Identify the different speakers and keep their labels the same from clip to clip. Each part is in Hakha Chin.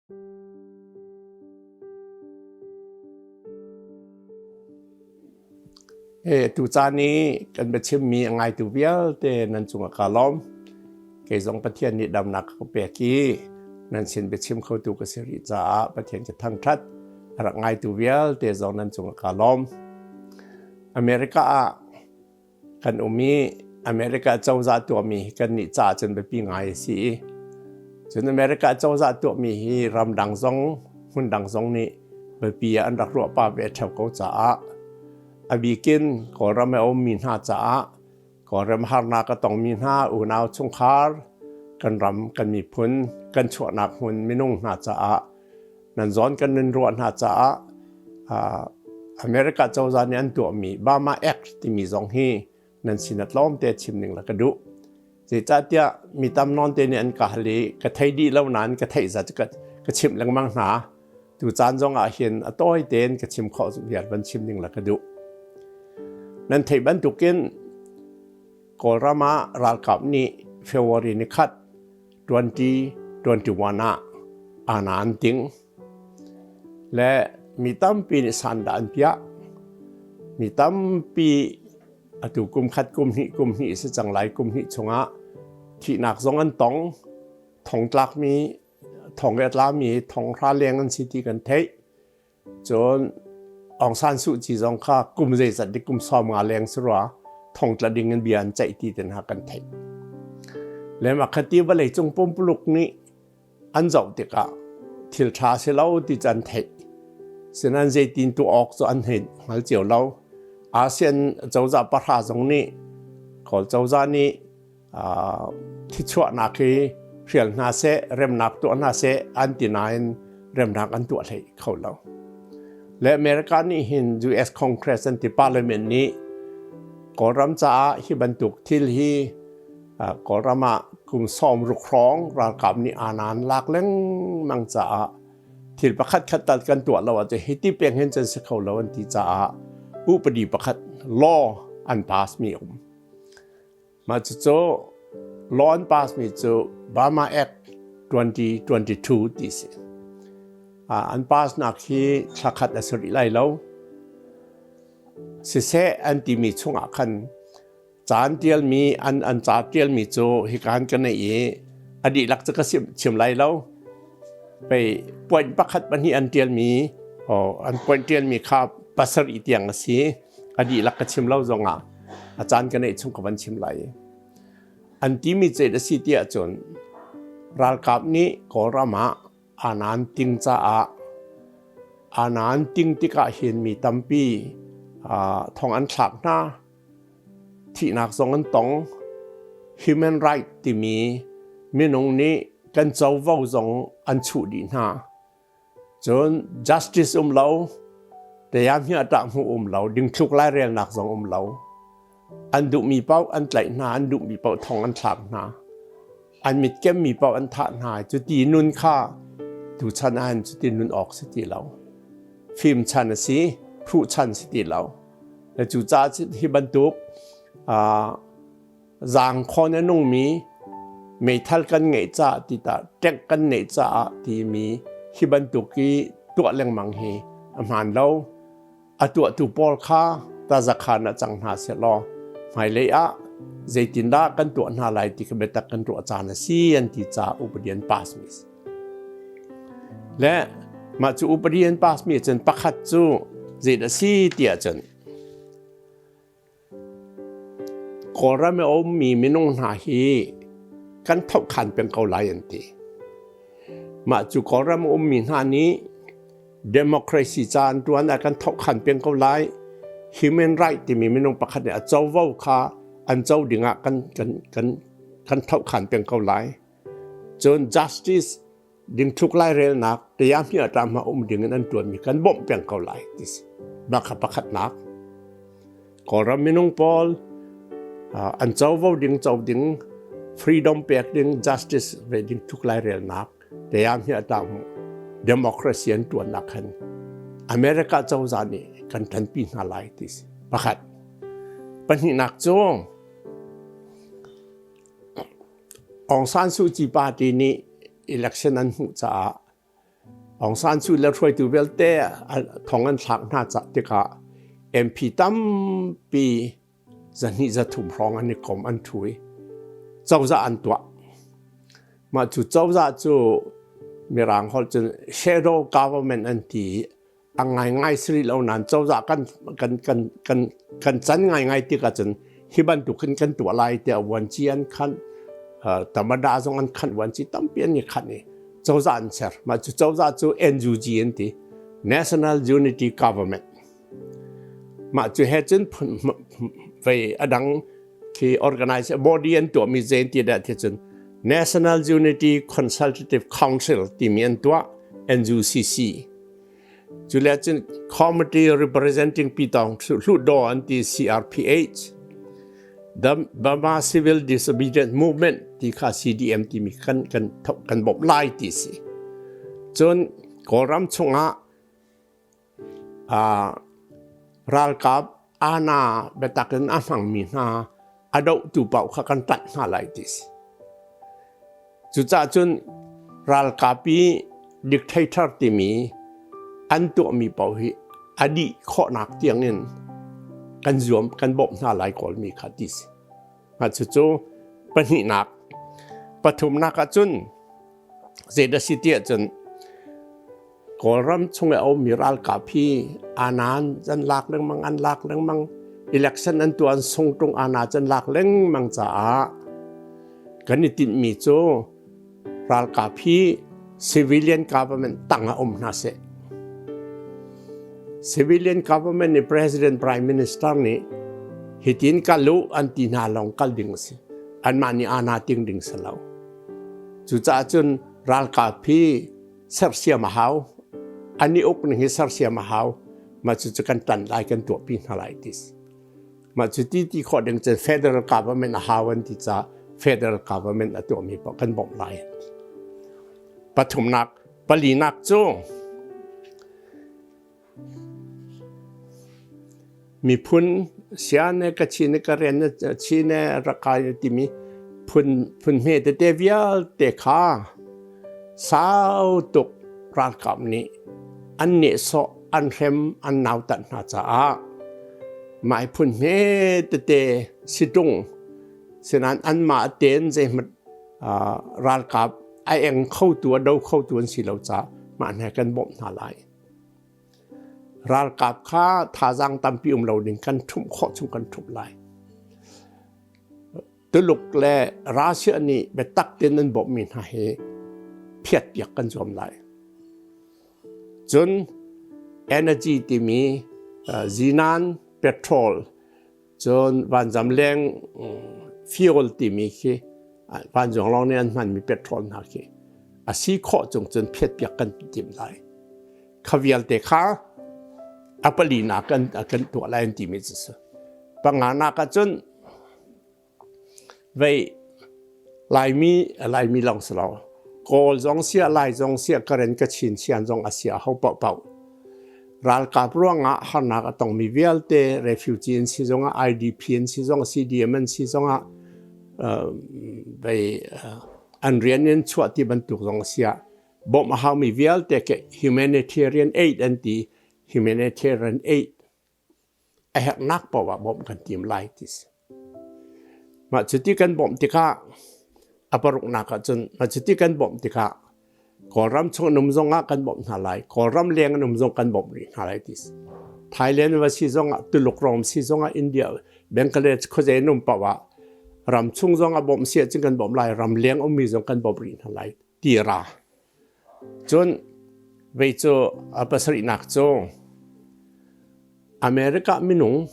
Speaker 1: He tu caan i kan biachimmi a ngaitu vialte nan cungah kaa lawm. Kei zong Pathian nih damnak ka pek i nan sin biachim khotu ka si rih caah Pathian ka thangṭhat. A rak ngaitu vialte zong nan cungah kaa lawm. America ah kan um i America cozah tuahmi hi kannih caah cun biapi ngai a si i cun America cozah tuahmi hi ramdang zong hmundang zong nih biapi ah an rak ruah pah ve ṭheo ko caah a bikin Kawlram a ummi hna caah Kawlram harnak a tongmi hna unau chungkhar kan ram kan miphun kan chuahnak hmun minung hna caah nan zawn kan nun ruah hna caah America cozah nih an tuahmi Burma Act timi zong hi nan sin ah tlawmte chim ning la ka duh. Zeicahtiah mi tam nawn te nih an ka hal i ka thei dih lo nain ka theih zat ka, ka chimh lengmang hna. Tu caan zong ah hin a tawi tein ka chim khawh vial van chim ning la ka duh. Nan theih bantukin Kawlram ah ralkap nih February ni khat 2021 ah ana an ting le mi tampi nih sandah an piah. Mi tampi atu kum khat kum hnih kum hnih si cang lai kum hnih chungah thihnak zong an tong thongtlak mi thong e tlami thong hra leng an si ti kan theih Cun Aung San Suu Kyi zong kha kum zeizat dik kum 50 leng si rua thongtla ding in bia an ceih ti ten ha kan theih. Le mah khati vawlei cung pumpuluk nih an zoh tikah thil ṭha si lo ti cu an theih. Sinan zeitin tu awk cu an hei hngal cio lo. ASEAN cozah pahra zong nih Kawl cozah nih thichuahnak hi hrial hna seh remnak tuah hna seh an ti nain remnak an tuah hlei kho lo. Le America nih hin US Congress an ti parliament nih Kawlram caah hi bantuk thil hi Kawlram ah kum 60 hrawng ralkap nih anan lak lengmang caah thil pakhat khat tal kan tuah lo ahcun hiti peng hin cun si kho lo an ti caah upadi pakhat law an pass mi um. Mah cucu law an pass mi cu Burma Act 2022 ti si. An pass nak hi thla khat a si rih lai lo. Siseh an timi chungah khan caan tialmi an an ca tialmi cu hikan ka nei i a dihlak cu ka chim lai lo. Pei point pakhat pahnih an tialmi oh, an point tialmi kha pasarih tiang a si. A dihlak ka chim lo zongah a caan ka neih chung ka van chim lai. An timi ceit a si tiah cun ralkap nih Kawlram ah anan ting caah anan ting tikah hin mi tampi thong an thlak hna thihnak zong an tong human right timi minung nih kan covo zong an chuh dih hna Cun justice um lo, tayamhia hmu um lo, dingthluk lairelnak zong um lo. An duhmi paoh an tlaih hna, an duhmi paoh thong an thlak hna. An mitkemmi paoh an thah hna. Cuti nun kha tuchan ahhin cuti nun awk si ti lo. Fim chan a si, phuh chan si ti lo. Le cucaah hi bantuk Zaangkhawn a nungmi meithal kan ngeih caah ti tah ṭek kan neih caah timi hi bantuk i tuah lengmang hi a hmaan lo. A tuahtu pawl kha tazakhan ah cang hna sehlaw hmailei ah zeitindah kan tuah hna lai ti kha biatak kan ruah caan a si an ti caah upadi an pass mi si. Le mah cu upadi an pass mi cun pakhat cu zeidah si tiah cun Kawlram i a ummi minung hna hi kan thohkhan peng ko lai an ti. Mah cu Kawlram a ummi hna nih democracy ca an ṭuan ah kan thohkhan peng ko lai. Human right timi minung pakhat nih a covo kha an co dingah kan, kan, kan, kan thohkhan peng ko lai. Cun justice dingthluk lairelnak tayahmia ṭahma um ding in an ṭuanmi kan bawmh peng ko lai ti si. Mah kha pakhatnak. Kawlram minung pawl an covo ding co ding freedom pek ding justice ve ding thuk lairelnak tayahmia ṭahmu democracy an ṭuannak khan America cozah nih kan ṭanpi hna lai ti si. Pakhat. Pahnihnak cu Aung San Suu Kyi party nih election an hmuh caah Aung San Suu le hruaitu vialte thong an thlak hna tikah MP tampi zahnih zathum hrawng an i kom an ṭhu i cozah an tuah. Mah cu cozah cu Mirang holh cun shadow government an ti i a ngaingai si rih lo nain cozah kan kan kan kan kan can ngaingai tik ahcun hi bantuk hin kan tuah lai tiah vuanci an khanh tamada zong an khanh vuanci tampi an i khanh i cozah an ser mah cu cozah cu NUG an ti National Unity Government mah cu he cun vei adang khi organize body an tuahmi zein ti dah ti cun National Unity Consultative Council timi an tuah NUCC Cu le cun Committee Representing Pitong Hluttaw an ti CRPH The Burma Civil Disobedience Movement ti kha CDM timi kan kan kan bawmh lai ti si. Cun Kawlram chungah uh, ralkap ana biatak in a hmangmi hna a dohtu paoh kha kan ṭanh hna lai ti si. Cucaah cun ralkap i dictator timi an tuahmi paoh hi a dih khawhnak tiangin kan zuam kan bawmh hna lai Kawlmi kha ti si. Mah cucu pahnihnak. Pathumnak ahcun zeidah si ti ahcun Kawlram chung i a ummi ralkap hi anan an lak lengmang an lak lengmang election an tuah an sung tung ana can lak lengmang caah kan i tinhmi cu ralkap hi civilian government tang ah um hna seh. Civilian government nih president prime minister nih hitin kal u an ti hna lawng kal ding a si. Anmah nih ana ting ding si lo. Cucaah cun ralkap hi sersiam a hau an i uk ning hi sersiam a hau mah cu kan tan lai kan tuahpi hna lai ti mah cu ti ti khawh ding cun federal government a hau an ti ca federal government a tuahmi paoh kan bawmh lai an ti pathumnak palinak cu Miphun Sian le Kachin le Karen le Chin le Rakhine timi phun phun hme tete vialte kha sau tuk ralkap nih an nehsawh, an hrem, an nautat hna caah mah phun hme tete si ṭung sinain anmah tein zeihmanh ralkap a eng khotu a do khotu an si lo caah mah hna kan bawmh hna lai. Ralkap kha thazaang tampi um lo ding kan ṭhumh khawh chung kan ṭhumh lai. Tuluk le Russia nih biatak tein an bawmhmi hna hi phiatpiak kan zuam lai. Cun energy timi zinan, petrol, Cun vanzam leng fuel timi khi vanzung lawng nih an hmanmi petrol hna khi a si khawh chung cun phiatpiak kan timh lai. Kha vialte kha a palinak kan kan tuah lai an timi cu si. Panganak ahcun Vei Laimi Laimi lawng si lo. Kawl zong siah Lai zong siah Karen Kachin Sian zong a siah ho paohpaoh. Ralkap ruangah harnak a tongmi vialte refugee an si zongah IDP an si zongah CDM an si zongah vei an rian in chuah ti bantuk zong a siah bawmh a haumi vialte ke humanitarian aid an ti humanitarian aid a herhnak paoh ah bawmh kan tim lai ti si. Mah cuti kan bawmh tikah a paruknak ah cun mah cuti kan bawmh tikah Kawlram chung an um zong ah kan bawmh hna lai. Kawlram leng an um zong kan bawmh rih hna lai ti si. Thailand va si zong ah Tuluk ram si zong ah India Bangladesh khuazei an um paoh ah ram chung zong ah bawmh si ahcun kan bawmh lai ram leng ummi zong kan bawmh rih hna lai ti ra. Cun vei cu a pasarihnak cu America minung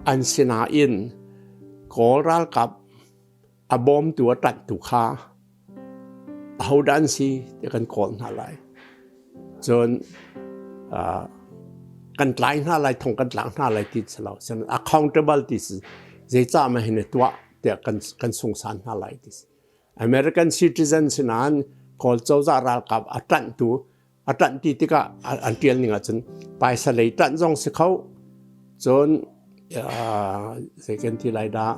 Speaker 1: an sinain Kawl ralkap a bawmtu a ṭanhtu kha ahodah an si ti kan kawl hna lai. Cun kan tlai hna lai, thong kan tlak hna lai ti si lo. Accountable ti si zeicah mah hin tuah tiah kan kan sungsan hna lai ti si. American citizen si nain Kawl cozah ralkap a ṭanhtu a ṭanh ti tikah an ṭial ning ahcun paisa lei ṭanh zong si kho cun zei kan ti lai dah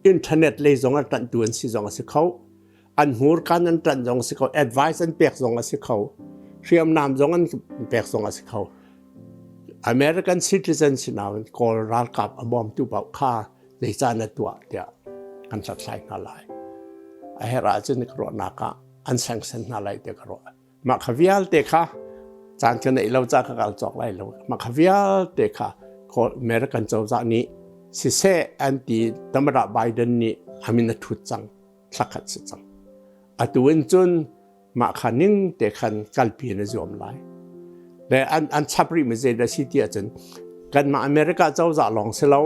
Speaker 1: internet lei zong a ṭanhtu an si zong a si kho. An hmurka an ṭanh zong a si kho, advice an pek zong a si kho, hriamnam zong an pek zong a si kho. American citizen si nain Kawl ralkap a bawmtu paoh kha zeicah na tuah tiah kan hlathlai hna lai. A herh ahcun ka ruahnak ah an sanction hna lai tiah ka ruah. Mah kha vialte kha caan ka neih lo ca ka kal cawk lai lo. Mah kha vialte kha American cozah nih siseh an ti Tamara Biden nih a min a thut cang thlakhat si cang. Atu in cun mah kha ning te khan kalpi in a zuam lai. Le an an chap rih mi zei dah si ti ahcun kanmah America cozah lawng si lo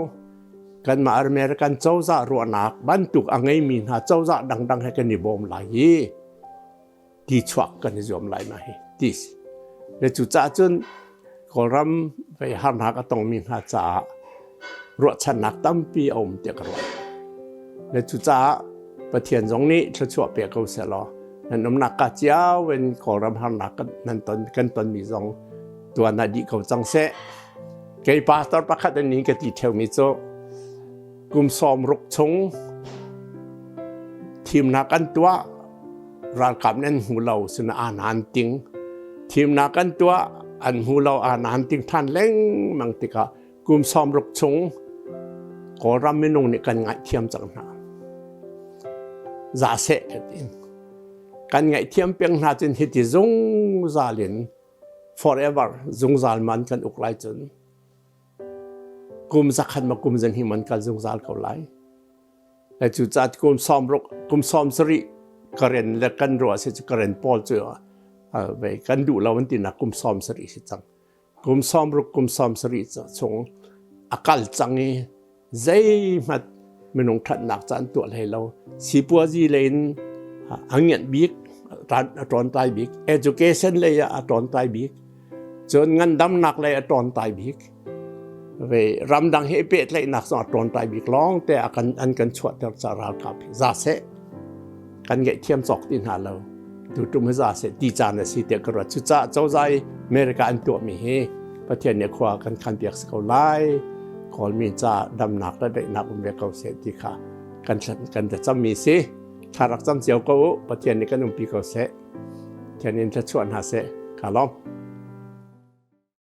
Speaker 1: kanmah American cozah ruahnak bantuk a ngeimi hna cozah dangdang he kan i bawm lai i ti chuak kan i zuam lai ma hi ti si. Le cucaah cun Kawlram vei harnak a tongmi hna caah ruahchannak tampi a um tiah ka ruah. Le cucaah Pathian zong nih thluachuah pe ko seh law nan umnak ka cio in Kawlram harnak nan ton kan tonmi zong tuan ah dih ko cang seh. Kei pastor pakhat an ning ka ti theumi cu kum 60 chung thimnak an tuah ralkap nih an hmu lo sin aan an ting thimnak an tuah an hmu lo aan an ting than lengmang tikah kum 60 chung Kawlram minung nih kan ngaihthiam cang hna za seh ka ti kan ngaihthiam peng hna cun hiti zungzal in forever zungzal man kan uk lai cun kum zakhat ma kum zan hi man kal zungzal ko lai Cucaah kum 60 kum 70 Karen le kan ruah si cu Karen pawl cu vei kan duh lo an tinak kum 70 si cang. Kum 60 kum 70 chung a kal cang i zeihmanh minung ṭhatnak ca an tuah hlei lo. Sipuazi lei in a ngianh bik a ṭawntai bik education lei ah a ṭawntai bik Cun ngandamnak lei a ṭawntai bik. Ve ramdang he pehtlaihnak zong a ṭawntai bik lawng te a kan an kan chuahter ca ralkap hi za seh kan ngaihthiam cawk ti hna lo. Tutum hi za seh ti caan a si tiah ka ruat. Cucaah cozah i America an tuahmi hi Pathian nih khua kan khan piak si ko lai. Kawlmi ca damnak le daihnak um ve ko seh ti kha kan kan thlacammi si. Thla rak cam cio ko u. Pathian nih kan umpi ko seh. Pathian in thluachuah hna seh. Ka lawm.